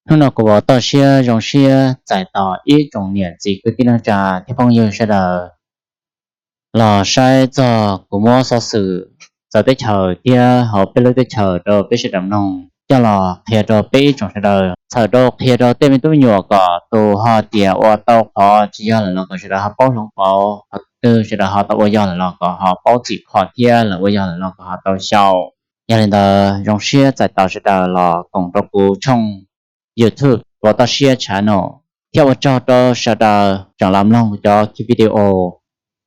Hnub no kuv vauv toj siab zoo siab txais tos ib tsoom niam txiv kwv tij neej tsa thiab phooj ywg sawv daws los saib txog kuv muab xov xwm txawv teb chaws thiab hauv peb lub teb chaws rau peb sawv daws mloog coj los qhia rau peb ib tsoom sawv daws, txhawm rau qhia rau tej me tub me nyuam kom tus ho tias ua tau qhov tsis yog lawm los kom sawv daws ho paub hloov pauv, qhov twg sawv daws ho tau ua yog lawm los kom ho paub txim kho thiab lawv ua yog lawm los kom ho tau xyaum. Yog li ntawd zoo siab txais tos sawv daws los koom rau kuv tshooj YouTube vauv toj siab channel, thiab ua tsaug rau sawv daws tseem los mloog cov video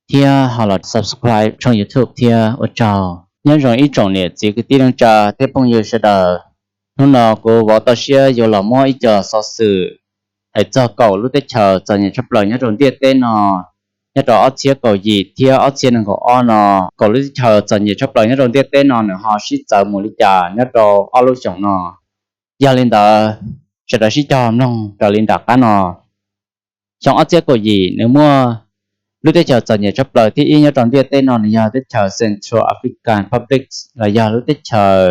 thiab ho los subscribe tshooj YouTube thiab ua tsaug. Nyob zoo ib tsoom niam txiv kwv tij neej tsa thiab phooj ywg sawv daws, hnub no kuv vauv toj siab yuav los muab ib co xov xwm hais txog kaum lub teb chaws txom nyem tshaj plaws nyob rau ntiaj teb no. Nyob rau ob txhiab kaum yim thiab ob txhiab nees nkaum ob no, kaum lub teb chaws txom nyem tshaj plaws nyob rau ntiaj teb no nws ho sib txawv mus li cas nyob rau ob lub xyoos no. Yog li ntawd, sawv daws sib cog mloog raws li nram qab no. Xyoo ob txhiab kaum yim nws muaj lub teb chaws txom nyem tshaj plaws thib ib nyob rau ntiaj teb no nws yog teb chaws Central African Republic los yog lub teb chaws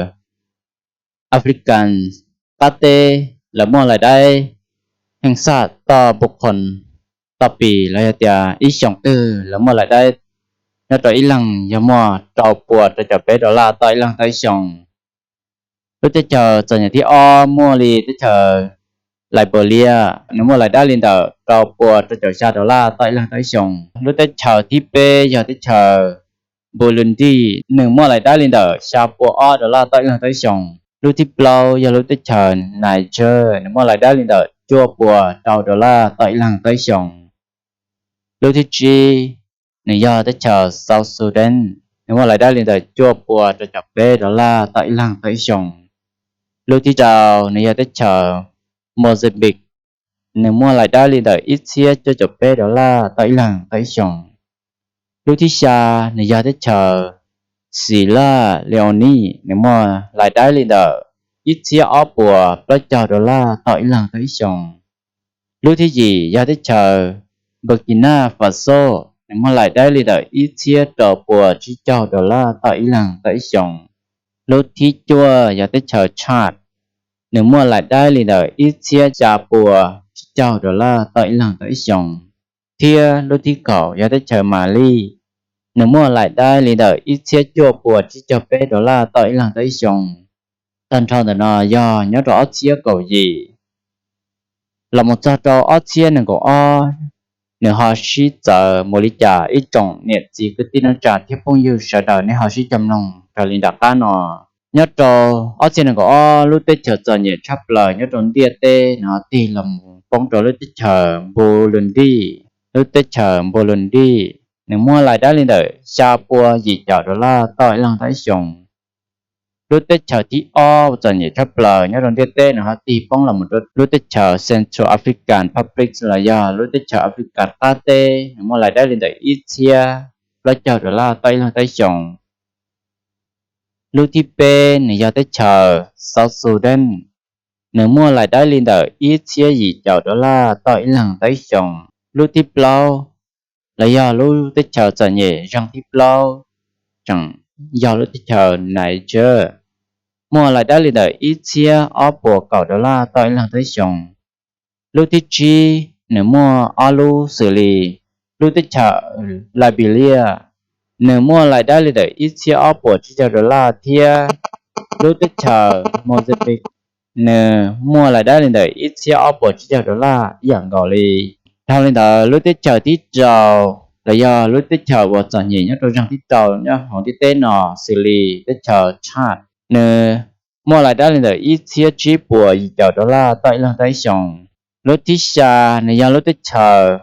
African qab teb. Lawv muaj lais daib heej xaj toj npu qhoos toj pis los yog tias ib xyoos twg lawv muaj lais daib nyob rau ib leeg yog muaj rau pua rau caum peb dollar toj ib leeg toj ib xyoos. Lub teb chaws txom nyem thib ob muaj li teb chaws Liberia, nws muaj lais daib li ntawm rau pua rau caum xya dollar toj ib leeg toj ib xyoos. Lub teb chaws thib peb yog teb chaws Burundi, nws muaj lais daib li ntawm xya pua ob dollar toj ib leeg toj ib xyoos. Lub thib plaub yog lub teb chaws Niger, nws muaj lais daib li ntawm cuaj pua rau dollar toj ib leeg toj ib xyoos. Lub thib tsib nws yog teb chaws South Sudan, nws muaj lais daib li ntawm cuaj pua rau caum peb dollar toj ib leeg toj ib xyoos. Lub thib rau nws yog teb chaws Mozambique, nws muaj lais daib li ntawm ib txhiab cuaj caum peb dollar toj ib leeg toj ib xyoos. Lub thib xya nws yog teb chaws Sierra Leone, nws muaj lais daib li ntawm ib txhiab ob puas plaub caug dollar toj ib leeg toj ib xyoos. Lub thib yim yog teb chaws Burkina Faso, nws muaj lais daib li ntawm ib txhiab rau puas tsib caug dollar toj ib leeg toj ib xyoos. Lub thib cuaj yog teb chaws Chad, nws muaj lais daib li ntawm ib txhiab xya puas tsib caug dollar toj ib leeg toj ib xyoos. Thiab lub thib kaum yog teb chaws Mali, nws muaj lais daib li ntawm ib txhiab cuaj puas tsib caug peb dollar toj ib leeg toj ib xyoos. Tag nrho ntawm no yog nyob rau ob txhiab kaum yim los mus txog rau ob txhiab nees nkaum ob, nws ho sib txawv mus li cas ib tsoom niam txiv kwv tij neej tsa thiab phooj ywg sawv daws nej ho sib cog mloog raws li nram qab no. Nyob rau ob txhiab nees nkaum ob lub teb chaws txom nyem tshaj plaws nyob rau ntiaj teb nws ho tig los mus poob rau lub teb chaws Burundi. Lub teb chaws Burundi nws muaj lais daib li ntawm xya pua yim caum dollar toj ib leeg toj ib xyoos. Lub teb chaws thib ob uas txom nyem tshaj plaws nyob rau ntiaj teb nws ho tig poob los mus rau lub teb chaws Central African Republic los yog lub teb chaws Africa qab teb, nws muaj lais daib li ntawm ib txhiab plaub caug dollar toj ib leeg toj ib xyoos. Lub thib peb nws yog teb chaws South Sudan, nws muaj lais daib li ntawm ib txhiab yim caum dollar toj ib leeg toj ib xyoos. Lub thib plaub los yog lub teb chaws txom nyem zeeg thib plaub tseem yog lub teb chaws Niger, muaj lais daib li ntawm ib txhiab ob puas kaum dollar toj ib leeg toj ib xyoos. Lub thib tsib nws muaj ob lub xws li lub teb chaws Liberia, nws muaj lais daib li ntawm ib txhiab ob puas tsib caug dollar thiab lub teb chaws Mozambique, nws muaj lais daib li ntawm ib txhiab ob puas tsib caug dollar ib yam nkaus li. Dhau li ntawd lub teb chaws thib rau los yog lub teb chaws uas txom nyem nyob rau zeeg thib rau nyob hauv ntiaj teb no xws li teb chaws Chad, nws muaj lais daib li ntawm ib txhiab tsib puas yim caum dollar toj ib leeg toj ib xyoos. Lub thib xya nws yog lub teb chaws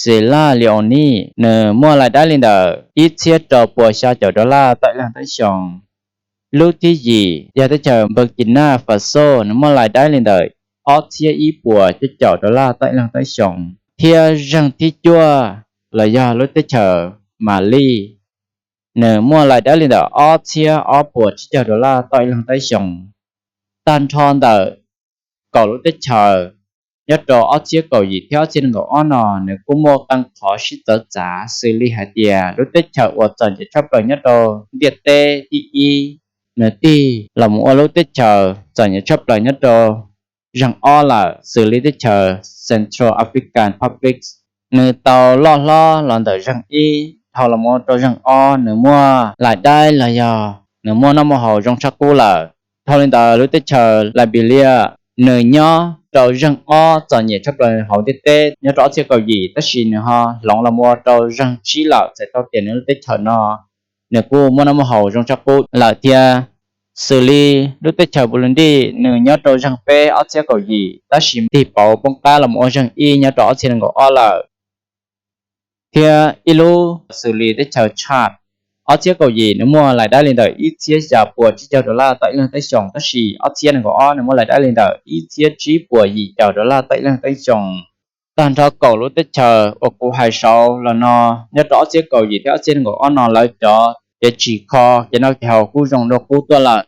Sierra Leone, nws muaj lais daib li ntawm ib txhiab rau puas xya caum dollar toj ib leeg toj ib xyoos. Lub thib yim yog teb chaws Burkina Faso, nws muaj lais daib li ntawm ob txhiab ib puas cuaj caum dollar toj ib leeg toj ib xyoos. Thiab zeeg thib cuaj los yog lub teb chaws Mali, nws muaj lais daib li ntawm ob txhiab ob puas tsib caug dollar toj ib leeg toj ib xyoos. Tag nrho ntawm kaum lub teb chaws nyob rau ob txhiab kaum yim thiab ob txhiab nees nkaum ob no, nws kuj muaj qee qhov sib txawv txav xws li hais tias lub teb chaws uas txom nyem tshaj plaws nyob rau ntiaj teb thib ib, nws tig los mus ua lub teb chaws txom nyem tshaj plaws nyob rau zeeg ob lawm, xws li teb chaws Central African Republic, nws tau loj hlob los ntawm zeeg ib dhau los mus ua rau zeeg ob, nws muaj lais daib los yog nws muaj noj muaj haus zoo tshaj qub lawm. Dhau li ntawd lub teb chaws Liberia, nws nyob rau zeeg ob txom nyem tshaj plaws hauv ntiaj teb nyob rau ob txhiab kaum yim, tab sis nws ho hloov los mus ua rau zeeg tsib lawm, txhais tau tias nws lub teb chaws no nws kuj muaj noj muaj haus zoo tshaj qub lawm thiab. Xws li lub teb chaws Burundi, nws nyob rau zeeg peb ob txhiab kaum yim, tab sis tig pauv poob qab los mus ua zeeg ib nyob rau ob txhiab nees nkaum ob lawm. Thiab ib lub xws li teb chaws Chad, ob txhiab kaum yim nws muaj lais daib li ntawm ib txhiab xya puas tsib caug dollar tau ib leeg teeb xyoos, tab sis ob txhiab nees nkaum ob nws muaj lais daib li ntawm ib txhiab tsib puas yim caum dollar tau ib leeg teeb xyoos. Tag nrho kaum lub teb chaws uas kuv hais saud los no, nyob rau ob txhiab kaum yim thiab ob txhiab nees nkaum ob no lawv cov kev tsim kho kev noj kev haus kuj zoo dua qub tuaj lawm.